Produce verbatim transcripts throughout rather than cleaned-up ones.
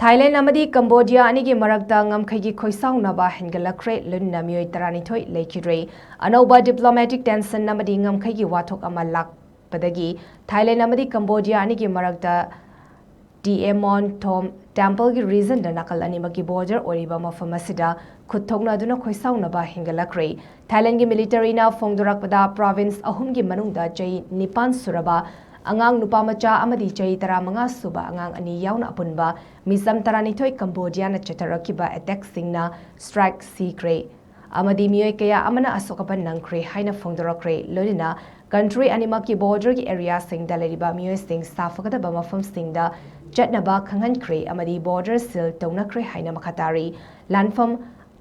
Thailand ꯑꯃꯗꯤ ꯀꯝꯕꯣꯗꯤꯌꯥ ꯑꯅꯤꯒꯤ ꯃꯔꯛꯇ ꯉꯝꯈꯩꯒꯤ ꯈꯣꯏꯁꯥꯎꯅꯕ ꯍꯦꯟꯒꯠꯂꯛꯈ꯭ꯔꯦ, ꯂꯣꯏꯅꯅ ꯃꯤꯑꯣꯏ ꯇꯔꯥꯅꯤꯊꯣꯏ ꯂꯩꯈꯤꯗ꯭ꯔꯦ꯫ ꯑꯅꯧꯕ diplomatic tension ꯑꯃꯗꯤ ꯉꯝꯈꯩꯒꯤ ꯋꯥꯊꯣꯛ ꯑꯃ ꯂꯥꯛꯄꯗꯒꯤ ꯊꯥꯏꯂꯦꯟ ꯑꯃꯗꯤ ꯀꯝꯕꯣꯗꯤꯌꯥ ꯑꯅꯤꯒꯤ ꯃꯔꯛꯇ ꯇꯤꯑꯦꯃꯣꯟ ꯊꯣꯝ ꯇꯦꯝꯄꯜꯒꯤ regionꯗ ꯅꯥꯀꯜ ꯑꯅꯤꯃꯛꯀꯤ border ꯑꯣꯏꯔꯤꯕ ꯃꯐꯝ ꯑꯁꯤꯗ ꯈꯨꯠ ꯊꯣꯛꯅꯗꯨꯅ ꯈꯣꯏꯁꯥꯎꯅꯕ ꯍꯦꯟꯒꯠꯂꯛꯈ꯭ꯔꯦ꯫ ꯊꯥꯏꯂꯦꯟꯒꯤ militaryꯅ ꯐꯣꯡꯗꯣꯔꯛꯄꯗ, province ꯑꯍꯨꯝꯒꯤ ꯃꯅꯨꯡꯗ ꯆꯍꯤ ꯅꯤꯄꯥꯟ ꯁꯨꯔꯕ ꯑꯉꯥꯡ ꯅꯨꯄꯥ ꯃꯆꯥ ꯑꯃꯗꯤ ꯆꯍꯤ ꯇꯔꯥꯃꯉꯥ ꯁꯨꯕ ꯑꯉꯥꯡ ꯑꯅꯤ ꯌꯥꯎꯅ ꯑꯄꯨꯟꯕ ꯃꯤꯆꯝ ꯇꯔꯥꯅꯤꯊꯣꯏ ꯀꯝꯕꯣꯗꯤꯌꯥꯅ ꯆꯠꯊꯔꯛꯈꯤꯕ attackꯁꯤꯡꯅ strike ꯁꯤꯈ꯭ꯔꯦ ꯑꯃꯗꯤ ꯃꯤꯑꯣꯏ ꯀꯌꯥ ꯑꯃꯅ ꯑꯁꯣꯛ ꯑꯄꯟ ꯅꯪꯈ꯭ꯔꯦ ꯍꯥꯏꯅ ꯐꯣꯡꯗꯣꯔꯛꯈ꯭ꯔꯦ꯫ ꯂꯣꯏꯅꯅ country ꯑꯅꯤꯃꯛꯀꯤ borderꯒꯤ areaꯁꯤꯡꯗ ꯂꯩꯔꯤꯕ ꯃꯤꯑꯣꯏꯁꯤꯡ ꯁꯥꯐꯒꯗꯕ ꯃꯐꯝꯁꯤꯡꯗ ꯆꯠꯅꯕ ꯈꯪꯍꯟꯈ꯭ꯔꯦ ꯑꯃꯗꯤ border seal ꯇꯧꯅꯈ꯭ꯔꯦ ꯍꯥꯏꯅ ꯃꯈꯥ ꯇꯥꯔꯤ꯫ ꯂꯥꯟꯐꯝ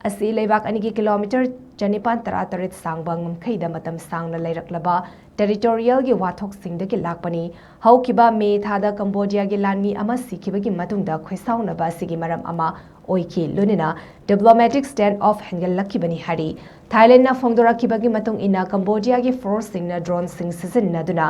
ꯑꯁꯤ ꯂꯩꯕꯥꯛ ꯑꯅꯤꯒꯤ kilometre ꯆꯅꯤꯄꯥꯟ ꯇꯔꯥꯇꯔꯦꯠ ꯁꯥꯡꯕ ꯉꯝꯈꯩꯗ ꯃꯇꯝ ꯁꯥꯡꯅ ꯂꯩꯔꯛꯂꯕ territorialꯒꯤ ꯋꯥꯊꯣꯛꯁꯤꯡꯗꯒꯤ ꯂꯥꯛꯄꯅꯤ꯫ ꯍꯧꯈꯤꯕ ꯃꯦ ꯊꯥꯗ ꯀꯝꯕꯣꯗꯤꯌꯥꯒꯤ ꯂꯥꯟꯃꯤ ꯑꯃ ꯁꯤꯈꯤꯕꯒꯤ ꯃꯇꯨꯡꯗ ꯈꯣꯏꯁꯥꯎꯅꯕ ꯑꯁꯤꯒꯤ ꯃꯔꯝ ꯑꯃ ꯑꯣꯏꯈꯤ, ꯂꯣꯏꯅꯅ diplomatic standoff ꯍꯦꯟꯒꯠꯂꯛꯈꯤꯕꯅꯤ ꯍꯥꯏꯔꯤ꯫ ꯊꯥꯏꯂꯦꯟꯗꯅ ꯐꯣꯡꯗꯣꯔꯛꯈꯤꯕꯒꯤ ꯃꯇꯨꯡ ꯏꯟꯅ, ꯀꯝꯕꯣꯗꯤꯌꯥꯒꯤ forceꯁꯤꯡꯅ droneꯁꯤꯡ ꯁꯤꯖꯤꯟꯅꯗꯨꯅ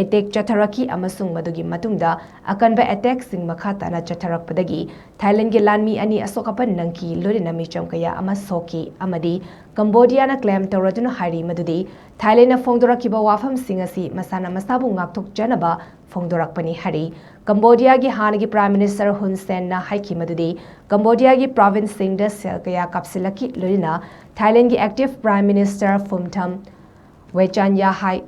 attack ꯆꯠꯊꯔꯛꯈꯤ ꯑꯃꯁꯨꯡ ꯃꯗꯨꯒꯤ ꯃꯇꯨꯡꯗ ꯑꯀꯟꯕ attackꯁꯤꯡ ꯃꯈꯥ ꯇꯥꯅ ꯆꯠꯊꯔꯛꯄꯗꯒꯤ ꯊꯥꯏꯂꯦꯟꯒꯤ ꯂꯥꯟꯃꯤ ꯑꯅꯤ ꯑꯁꯣꯛ ꯑꯄꯟ ꯅꯪꯈꯤ, ꯂꯣꯏꯅꯅ ꯃꯤꯆꯝ ꯀꯌꯥ ꯑꯃ ꯁꯣꯛꯈꯤ ꯑꯃꯗꯤ ꯀꯝꯕꯣꯗꯤꯌꯥꯅ claim ꯇꯧꯔꯗꯨꯅ ꯍꯥꯏꯔꯤ ꯃꯗꯨꯗꯤ ꯊꯥꯏꯂꯦꯟꯗꯅ ꯐꯣꯡꯗꯣꯔꯛꯈꯤꯕ ꯋꯥꯐꯝꯁꯤꯡ ꯑꯁꯤ ꯃꯁꯥꯅ ꯃꯁꯥꯕꯨ ꯉꯥꯛꯊꯣꯛꯆꯅꯕ ꯐꯣꯡꯗꯣꯔꯛꯄꯅꯤ ꯍꯥꯏꯔꯤ꯫ ꯀꯝꯕꯣꯗꯤꯌꯥꯒꯤ ꯍꯥꯟꯅꯒꯤ Prime Minister ꯍꯨꯟ ꯁꯦꯟꯅ ꯍꯥꯏꯈꯤ ꯃꯗꯨꯗꯤ ꯀꯝꯕꯣꯗꯤꯌꯥꯒꯤ provinceꯁꯤꯡꯗ shell ꯀꯌꯥ ꯀꯥꯞꯁꯤꯜꯂꯛꯈꯤ, ꯂꯣꯏꯅꯅ ꯊꯥꯏꯂꯦꯟꯒꯤ active Prime Minister ꯄꯨꯝꯊꯝ ꯋꯦꯆꯥꯟꯌꯥꯍꯥꯏ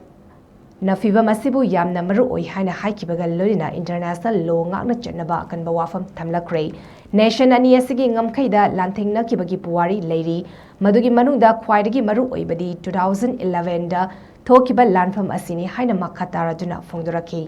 ꯅ ꯐꯤꯚꯝ ꯑꯁꯤꯕꯨ ꯌꯥꯝꯅ ꯃꯔꯨ ꯑꯣꯏ ꯍꯥꯏꯅ ꯍꯥꯏꯈꯤꯕꯒ ꯂꯣꯏꯅꯅ international law ꯉꯥꯛꯅ ꯆꯠꯅꯕ ꯑꯀꯟꯕ ꯋꯥꯐꯝ ꯊꯝꯂꯛꯈ꯭ꯔꯦ꯫ Nation ꯑꯅꯤ ꯑꯁꯤꯒꯤ ꯉꯝꯈꯩꯗ ꯂꯥꯟꯊꯦꯡꯅꯈꯤꯕꯒꯤ ꯄꯨꯋꯥꯔꯤ ꯂꯩꯔꯤ, ꯃꯗꯨꯒꯤ ꯃꯅꯨꯡꯗ ꯈ꯭ꯋꯥꯏꯗꯒꯤ ꯃꯔꯨ ꯑꯣꯏꯕꯗꯤ two thousand elevenꯗ ꯊꯣꯛꯈꯤꯕ ꯂꯥꯟꯐꯝ ꯑꯁꯤꯅꯤ ꯍꯥꯏꯅ ꯃꯈꯥ ꯇꯥꯔꯗꯨꯅ ꯐꯣꯡꯗꯣꯔꯛꯈꯤ꯫